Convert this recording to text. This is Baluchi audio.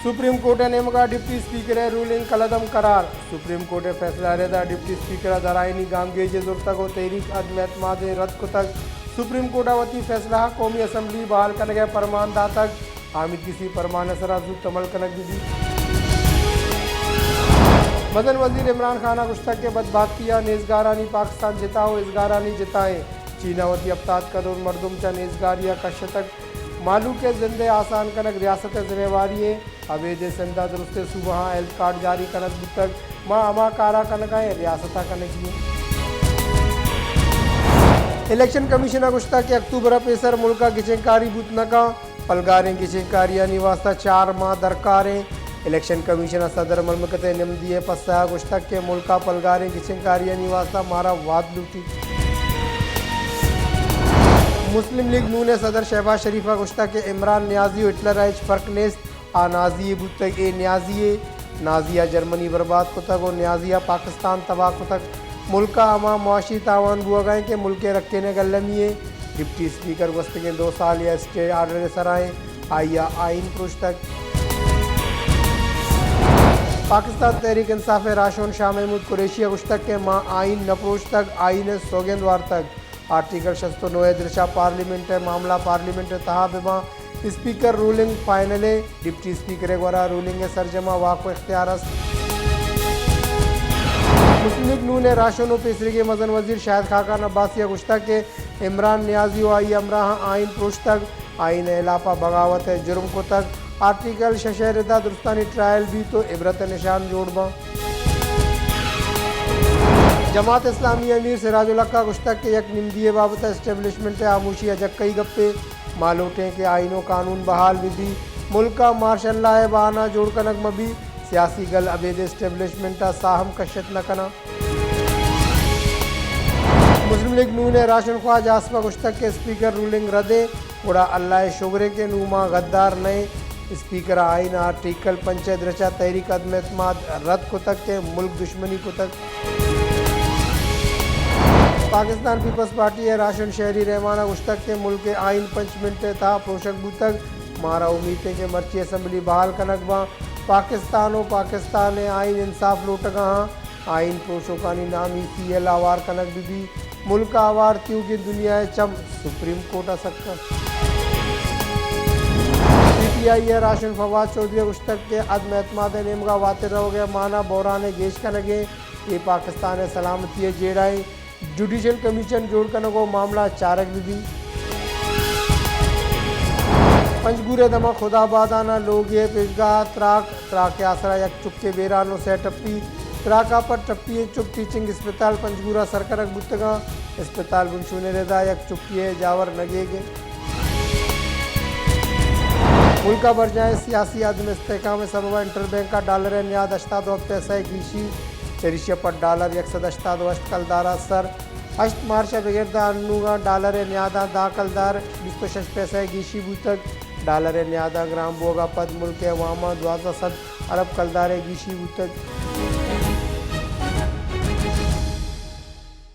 سپریم کورٹ ءِ نیمگ ءَ ڈپٹی اسپیکر ءِ رولنگ کلعدم قرار۔ سپریم کورٹ ءِ فیصلہ ءَ رد ءَ ڈپٹی اسپیکر ءَ درآیینی گامگیج ئے زرتگ ءُ تحریک عدم اعتماد ءِ رد کتگ۔ سپریم کورٹ ءَ وتی فیصلہ ءَ قومی اسمبلی بحال کنگ ءِ پرمان داتگ۔ آمیدگسی پرمان ءِ سرا زوت عمل کنگ بہ بیت۔ مزن وزیر عمران خان ءَ گوشتگ کہ بدبختی ءَ نیزگارانی پاکستان جتا ءُ ازگارانی جتا ایں۔ چین ءَ وتی ہپتاد کروڑ مردم چہ نیزگاری ءَ کشتگ۔ مھلوک ءِ زند ءِ آسان کنگ ریاست ءِ ذمہ واری ایں۔ ابید ءَ سندھ ءَ درستیں صوبہاں ہیلتھ کارڈ جاری کنگ بوتگ، ما ہما کار ءَ کنگ ءَ ایں، ریاست ءَ کنگی ایں۔ الیکشن کمیشن ءَ گوشتگ کہ اکتوبر ءَ پیسر ملک ءَ گچین کاری بوت نہ کنت، پلگاریں گچین کاریانی واستہ چار ماہ درکار ایں۔ الیکشن کمیشن ءَ صدر مملکت ءِ نمدی ءِ پسہ ءَ گوشتگ کہ ملک ءَ پلگاریں گچین کاریانی واستہ مارا وھد لوٹیت۔ مسلم لیگ نون ءِ صدر شہباز شریف ءَ گوشتگ کہ عمران نیازی ءُ ہٹلر ءَ ہچ فرق نیست، آ نازی یے بوتگ، اے نیازی یے۔ نازی ءَ جرمنی برباد کتگ ءُ نیازی ءَ پاکستان تباہ کتگ۔ ملک ءَ ہما معاشی تاوان بوھگ ءَ ایں کہ ملک ءِ رکین ءِ گلمی ایں۔ ڈپٹی اسپیکر گوستگیں دو سال ءَ اسٹے آرڈر ءِ سرا ایں، آئی ءَ آئین پروشتگ۔ پاکستان تحریک انصاف ءِ راہشون شاہ محمود قریشی ءَ گوشتگ کہ ما آئین نہ پروشتگ، آئین ءِ سوگند وارتگ۔ آرٹیکل شست ءُ نو ءِ درچ ءَ پارلیمنٹ ءِ معاملہ پارلیمنٹ ءِ تہا بہ باں۔ اسپیکر رولنگ فائنل ایں، ڈپٹی اسپیکر ءِ گورا رولنگ ءِ سرجم ءَ واک ءُ اختیار است۔ مسلم لیگ نون ءِ راہشون ءُ پیسریگیں مزن وزیر شاہد خاقان عباسی ءَ گوشتگ کہ عمران نیازی ءُ آئی ءِ ہمراہاں آئین پروشتگ، آئین ءِ ہلاپ ءَ بغاوت ءِ جرم کتگ، آرٹیکل شش ءِ رد ءَ درستانی ٹرائل بیت ءُ عبرت ءِ نشان جوڑ باں۔ جماعت اسلامی ءِ امیر سراج الحق ءَ گوشتگ کہ یک نمدی ءِ بابت ءَ اسٹیبلشمنٹ ءِ ہاموشی اجکئی گپے، ما لوٹیں کہ آئین ءُ قانون بحال بہ بیت، ملک ءَ مارشل لاء ءِ بہانہ جوڑ کنگ مہ بیت، سیاسی گل ابید اسٹیبلشمنٹ ءَ ساہ ہم کشت نہ کناں۔ مسلم لیگ نون ءِ راہشون خواجہ آصف ءَ گوشتگ کہ اسپیکر رولنگ رد ایں، گڑا اللہ ءِ شگر ایں کہ نوں ما غدار نہ ایں۔ اسپیکر ءَ آئین ءِ آرٹیکل پنچ ءِ درچ ءَ تحریک عدم اعتماد رد کتگ کہ ملک دشمنی کتگ۔ پاکستان پیپلز پارٹی ءِ راہشون شہری رحمان ءَ گوشتگ کہ ملک ءِ آئین پنچ منٹ ءِ تہا پروشگ بوتگ، مارا امیت ایں کہ مرچی اسمبلی بحال کنگ باں۔ پاکستان ءُ پاکستان ءِ آئین انصاف لوٹگ ءَ آں۔ آئین پروشوکانی نامی سی ایل ءَ ہوار کنگ بہ بیت۔ ملک ءَ ہوار تیوگیں دنیا ءِ چم سپریم کورٹ ءَ سک اَنت۔ پی ٹی آئی ءِ راہشون فواد چوہدری ءَ گوشتگ کہ عدم اعتماد ءِ نیمگ ءَ واتر روگ ءِ مانا بحران ءِ گیش کنگ ایں، اے پاکستان ءِ سلامتی ءِ جیڑہ ایں۔ جوڈیشل کمیشن جوڑ کنگ ءُ معاملہ چارگ بہ بیت۔ پنجگور ءِ دمگ خدا آبادان ءَ لوگے ءِ پیشگاہ ءَ تراک، تراک ءِ آسرا یک چکے بیران ءُ سئے ٹپی، تراک ءَ پد ٹپی ئیں چک ٹیچنگ اسپتال پنجگور ءَ سر کنگ بوتگ اَنت۔ اسپتال بنشون ءِ رد ءَ یک چکے ءِ جاور نگیگ اِنت۔ ملک ءَ برجاہیں سیاسی عدم استحکام ءِ سبب ءَ انٹر بینک ءَ ڈالر ءِ نیاد ہشتاد ءُ ہپت پیسہ ءَ گیشی، چریشی ءَ پد ڈالر یک سد ہشتاد ءُ ہشت کلدار ءَ سر۔ ہشت مارچ ءَ بگر داں انوگاں ڈالر ءِ نیاداں دہ کلدار بیست ءُ شش پیسہ ءَ گیشی بوتگ۔ ڈالر ءِ نیاداں گران بوگ ءَ پد ملک ءِ عوام ءَ دوازدہ سد ارب کلدار ءِ گیشی بوتگ۔